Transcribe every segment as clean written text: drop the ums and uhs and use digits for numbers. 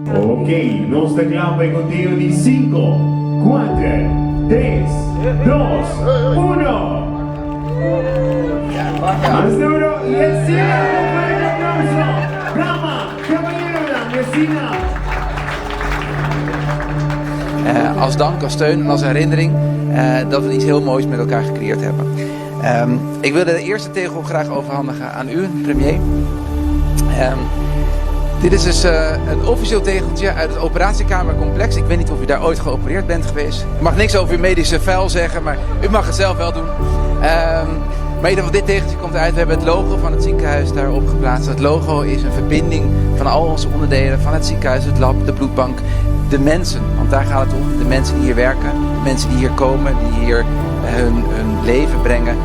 Ok, nos ta kla pa e konteo di sinku, kuater, tres, dos, uno! Mas duro y asina un fuerte aplauso, dama, caballeronan, y asina. Als dank, als steun en als herinnering dat we iets heel moois met elkaar gecreëerd hebben. Ik wil de eerste tegel graag overhandigen aan u, premier. Dit is dus een officieel tegeltje uit het operatiekamercomplex. Ik weet niet of u daar ooit geopereerd bent geweest. Ik mag niks over uw medische vuil zeggen, maar u mag het zelf wel doen. Maar in ieder geval, dit tegeltje komt uit. We hebben het logo van het ziekenhuis daarop geplaatst. Het logo is een verbinding van al onze onderdelen van het ziekenhuis, het lab, de bloedbank, de mensen. Want daar gaat het om. De mensen die hier werken, de mensen die hier komen, die hier hun leven brengen,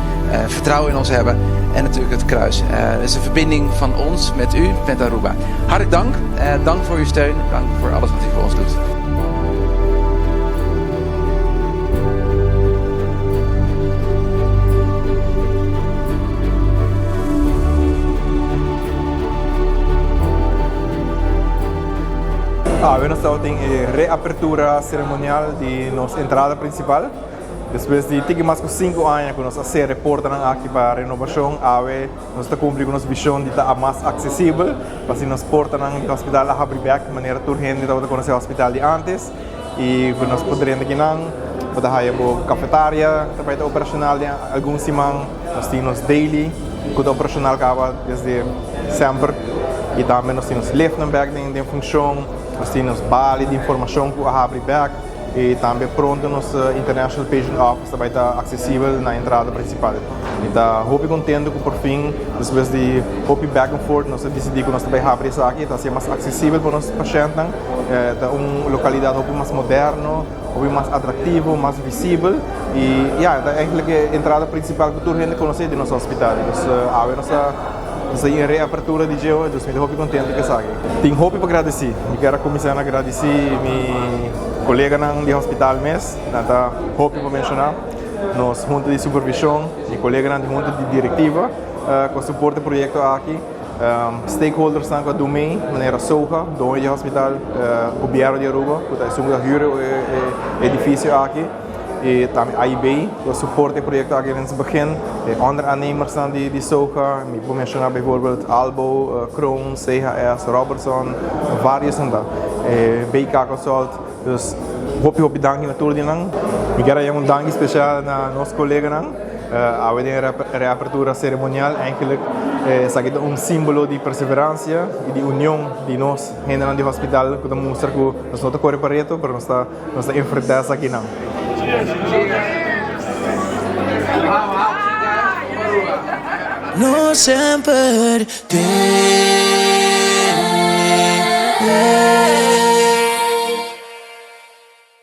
vertrouwen in ons hebben. En natuurlijk het kruis. Het is een verbinding van ons met u, met Aruba. Hartelijk dank. Dank voor uw steun. Dank voor alles wat u voor ons doet. Awe nos tabatin e reapertura ceremonial di nos entrada principal. Despues di tiki mas ku sinku aña ku nos a sera e portanan aki pa renobashon, awe nos ta kumpli ku nos vishon di ta mas aksesibel, pa asina nos portanan di hospital a habri bèk manera tur hende tabata konosé hospital di ántes i ku nos por drenta kinan. Bo ta haya bo kafetaria ta bai ta operashonal den algun siman. Nos tin nos daily ku ta operashonal kaba desde semper i tambe nos tin nos liftnan bèk den funshon, nos tin nos bali di informashon ku a habri bèk. I tambe pronto nos International Patient Office ta bai ta aksesibel na entrada prinsipal. Mi ta hopi kontento ku por fin, despues di hopi back and forth, nos a disidí ku nos ta bai habri esaki. Ta hasié mas aksesibel pa nos pashèntnan. Ta un lokalidat hopi mas moderno, hopi mas atraktivo, mas visibel. I ya, ta eigentlik e entrada prinsipal ku tur hende konosé di nos hospital. Dus awe nos ta nos ta yin reapertura di dje, dus mi ta hopi kontento ku esaki. Tin hopi pa gradisí. Mi kier a kuminsá na gradisí mi Koleganan di hospital mes, nan ta hopi pa menshoná. Nos hunta di supervishon, mi koleganan di hunta di direktiva ku a suporta e proyekto aki, stakeholdersnan ku a dun mei, manera SOGA, doño di hospital, gobièrnu di Aruba ku ta esun ku ta hür e edifisio aki, i tambe AIB ku a suporta e proyekto aki den su begin, e onderaannemersnan di SOGA, mi por menshoná bijvoorbeeld Albo, Kroon, CHS, Robertson, varios nan ta. BK Consult. Dus hopi hopi danki na tur di nan. Mi kier a yama un danki special na nos coleganan. Awe den e reapertura ceremonial eigenlijk esaki ta un simbolo di perseverancia y di union di nos hendenan di hospital cu ta mustra cu nos no ta core pa reto pero nos ta nos ta enfrenta esakinan. No semper te.